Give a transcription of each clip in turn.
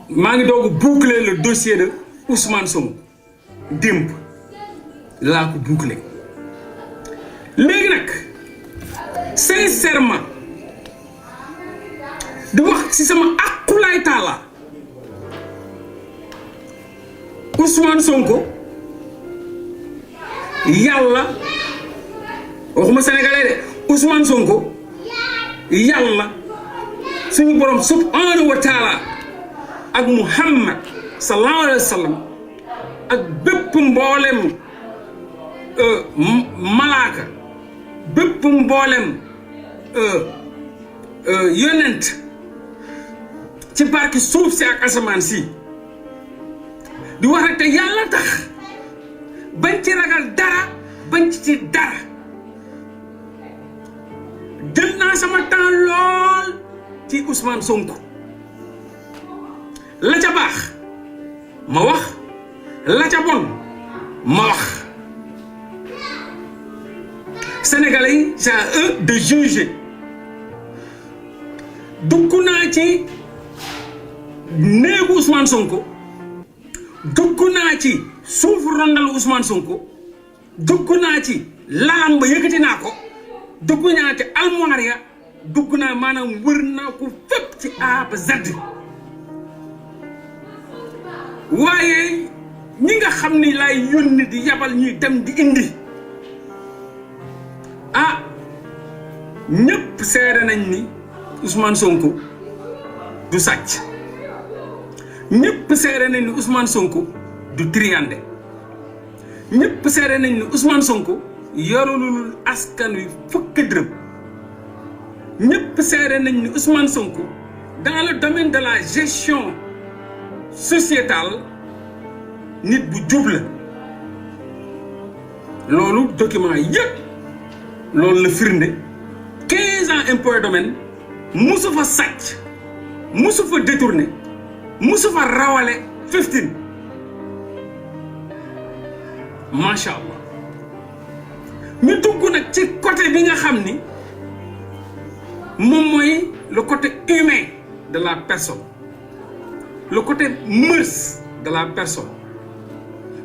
maa ngi doog boucler le dossier de Ousmane Sonko démb laa ko boucler léegi nag sincèrement di wax ci sama akulaay taala Ousmane Sonko yàlla waxuma sénégalais de Ousmane Sonko yàlla suñu borom subhanahu wa taala ak Muhammad sallallahu alayhi wa sallam ak bépp mboolem malaaka bépp mboolem yonent ci barki suuf si ak asamaan si di wax rek te yàlla tax bañ ci ragal dara bañ ci dara jël naa sama temps lool ci Ousmane Sonko la ca baax ma wax la ca bon ma wax Sénégalais yi c'est à eux de juger dugg naa ci néegu Ousmane Sonko dugg naa ci suufu rondalu Ousmane Sonko dugg naa ci lalam ba yëkkati naa ko dugg naa ci almoire ya dugg naa maanaam wër naa ko fépp ci A ba Z waaye ñi nga xam ni laay yónni di yabal ñuy dem di indi ah ñëpp seede nañ ni Ousmane Sonko du sàcc ñëpp seede nañ ni Ousmane Sonko du triande ñëpp seede nañ ni Ousmane Sonko yorulul askan wi fukki dërëm ñëpp seede nañ ni Ousmane Sonko dans le domaine de la gestion sociétale nit bu jub la loolu document yëpp loolu la firnde 15 ans impôt et domaine musu fa sàcc musu fa détourné musu fa rawale 15 macha allah ñu dugg nag ci côté bi nga xam ni moom mooy le côté humain de la personne le côté mœurs de la personne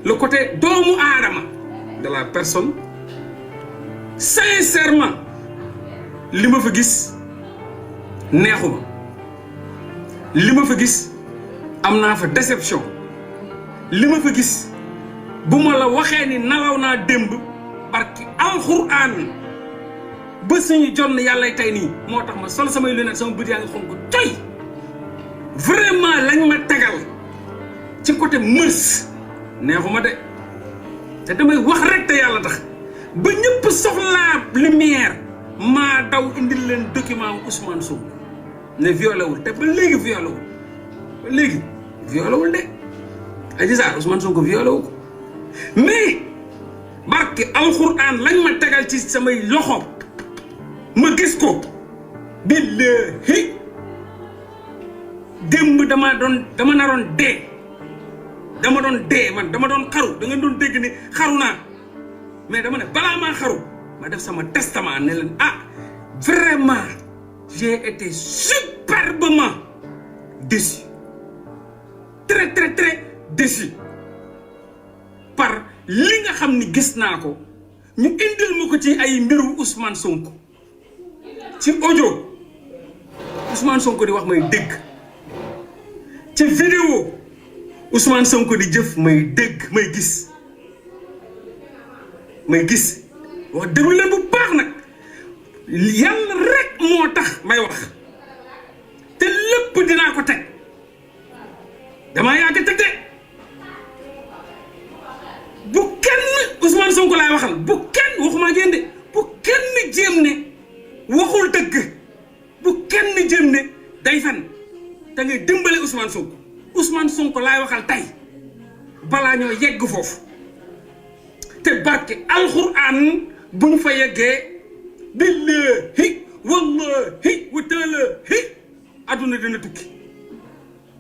le côté doomu aadama de la personne sincèrement li ma fa gis neexuma li ma fa gis am naa fa déception li ma fa gis bu ma la waxee ni nalaw naa démb barki alxuraan ba suñu jonn yàlla tey nii moo tax ma sol samay lunettes sama bët yaa ngi xonk coy vraiment lañ ma tegal ci côté mœurs neexuma de te damay wax rek te yàlla tax ba ñëpp soxlaa lumière maa daw indil leen document Ousmane Sonko ne violé wul te ba léegi violé wul ba léegi violé wul de Adji Sarr Ousmane Sonko violé wu ko mais barke alxuraan lañ ma tegal ci samay loxo ma gis ko billahi démb dama naroon dee man dama doon xaru da nga doon dégg ni xaru naa mais dama ne balaa maa xaru ma def sama testament ne leen ah vraiment j'ai été superbement déçu très très très déçu par li nga xam ni gis naa ko ñu indil ma ko ci ay mbiru Ousmane Sonko ci audio Ousmane Sonko di wax may dégg ci vidéo Ousmane Sonko di jëf may dégg may gis wax déglu leen bu baax nag yàlla rek moo tax may wax te lépp dinaa ko teg damaa yàgg teg de bu kenn Ousmane Sonko laay waxal bu kenn waxuma ngeen de bu kenn jéem ne waxul dëgg bu kenn jéem ne day fen da ngay dimbale Ousmane Sonko laay waxal tey balaa ñoo yegg foofu te barke alxuraan bu ñu fa yeggee billahi wallahi wa taalahi adduna dina tukki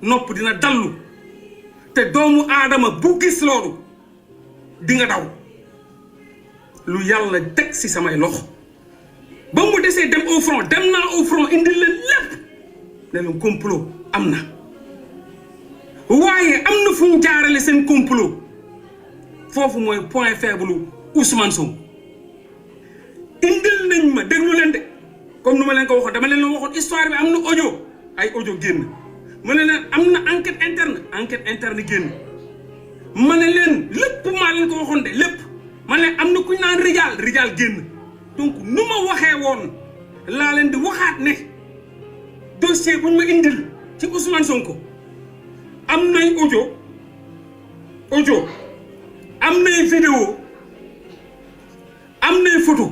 nopp dina dallu te doomu aadama bu gis loolu di nga daw lu yàlla teg ci samay loxo ba mu desee dem au front dem naa au front indi leen lépp ne leen complot am na waaye am na fu ñu jaarale seen complot foofu mooy point faible Ousmane Sonko indil nañ ma déglu leen de comme nu ma leen ko waxoon dama leen la waxoon histoire bi am na audio ay audio génn ma ne leen am na enquête interne génn ma ne leen lépp maa leen ko waxoon de lépp ma ne leen am na ku ñu naan rijaal génn donc nu ma waxee woon laa leen di waxaat ne dossier bu ñu ma indil ci Ousmane Sonko am nay audio am nay vidéo am nay photo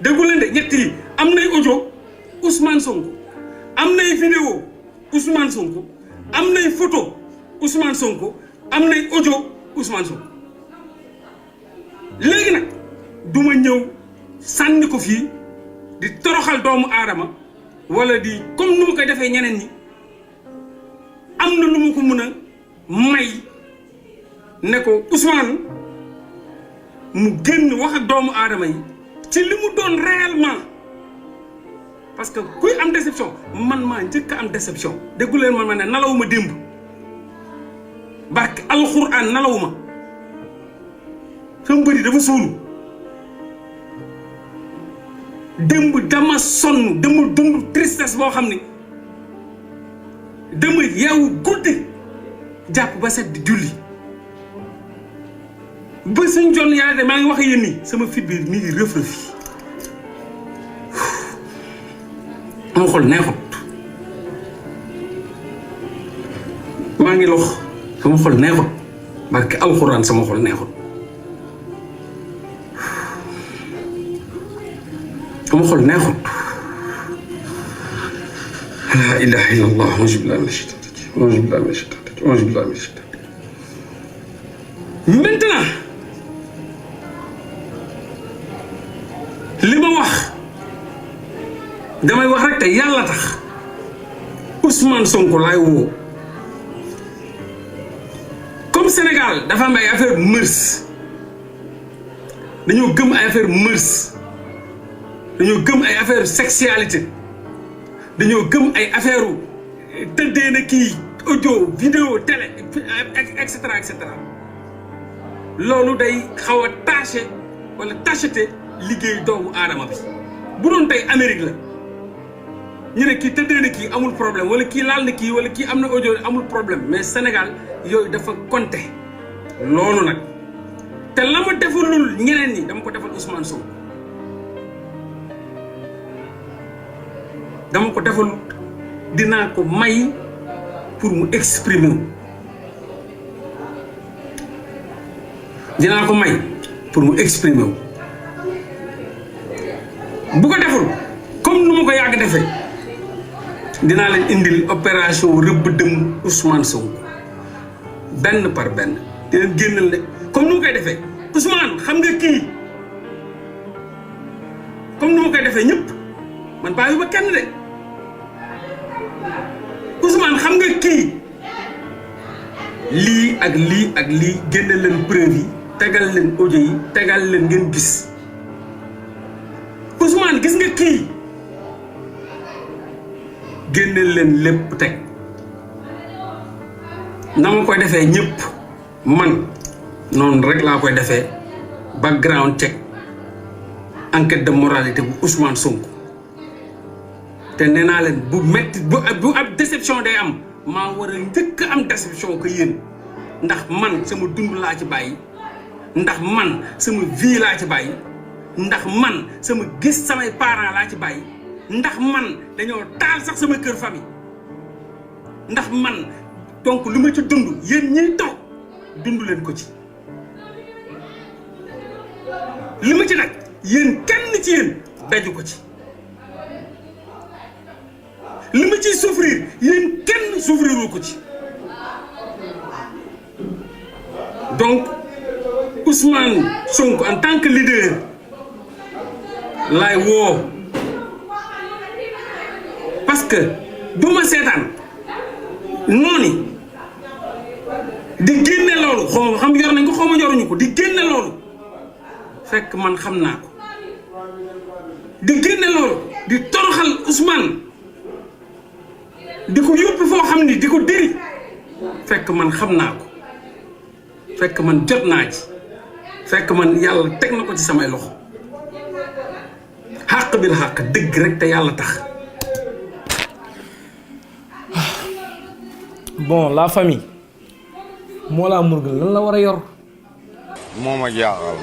déggu leen de ñett yi am nay audio Ousmane Sonko am nay vidéo Ousmane Sonko am nay photo Ousmane Sonko am nay audio Ousmane Sonko léegi nag du ma ñëw sànni ko fii di toroxal doomu aadama wala di comme nu ma koy defee ñeneen ñi am na lu ma ko mën a may ne ko Ousmane mu génn wax ak doomu aadama yi ci li mu doon réellement parce que kuy am déception man maa njëkk a am déception déggu leen man ma ne nalawuma démb barke alxuraan nalawuma sama bëri dafa suulu démb dama sonn dama dund tristesse boo xam ne dama yeewu guddi jàpp ba set di julli ba suñ jon yàlla de maa ngi wax yéen nii sama fit bi mi ngi rëf rëf yi sama xol neexut maa ngi lox sama xol neexut barke alxuraan sama xol neexut sama xol neexut la ilaha illallah auzu billahi mina shaytaan maintenant li ma wax damay wax rek te yàlla tax Ousmane Sonko laay woo comme Sénégal dafa am ay affaire mœurs dañoo gëm ay affaire mœurs dañoo gëm ay affaire sexualité dañoo gëm ay affaire tëddee na kii audio vidéo télé et cetera loolu day xaw a taché wala tacheté liggéey doomu aadama bi bu doon tey Amérique la ñu ne kii tëddee na kii amul problème wala kii laal na kii wala kii am na audio amul problème mais Sénégal yooyu dafa compté loolu nag te la ma defalul ñeneen ñi dama ko defal Ousmane Sonko dama ko defal dinaa ko may pour mu exprimer wu dinaa ko may pour mu exprimer wu bu ko deful comme nu ma ko yàgg defee dinaa leen indil opération rëbb dëm Ousmane Sonko benn par benn di leen génnal ne comme nu ma koy defee Ousmane xam nga kii comme nu ma koy defee ñëpp man bàyyi ba kenn de Ousmane xam nga kii lii ak lii génne leen preuve yi tegal leen audio yi tegal leen ngeen gis Ousmane gis nga kii génne leen lépp teg na ma koy defee ñëpp man noonu rek laa koy defee background check enquête de moralité bu Ousmane Sonko te nee naa leen bu metti bu ab déception day am maa war a njëkk am déception ko yéen ndax man sama dund laa ci bàyyi ndax man sama vie laa ci bàyyi ndax man sama gis samay parents laa ci bàyyi ndax man dañoo taal sax sama kër famille ndax man donc lu ma ci dund yéen ñiy toog dund leen ko ci li ma ci nag yéen kenn ci yéen daju ko ci li ma ciy souffrir yéen kenn souffriroo ko ci donc Ousmane Sonko en tant que leader laay woo parce que du ma seetaan noonu di génne loolu xam yor nañ ko xaw ma yoruñu ko di génne loolu fekk man xam naa ko di génne loolu di toroxal Ousmane di ko yóbbu foo xam ni di ko diri fekk man xam naa ko fekk man jot naa ci fekk man yàlla teg na ko ci samay loxo xàq bil xàq dëgg rek te yàlla tax. bon la famille Mollah Morgun lan la war a yor. moo ma jaaxal.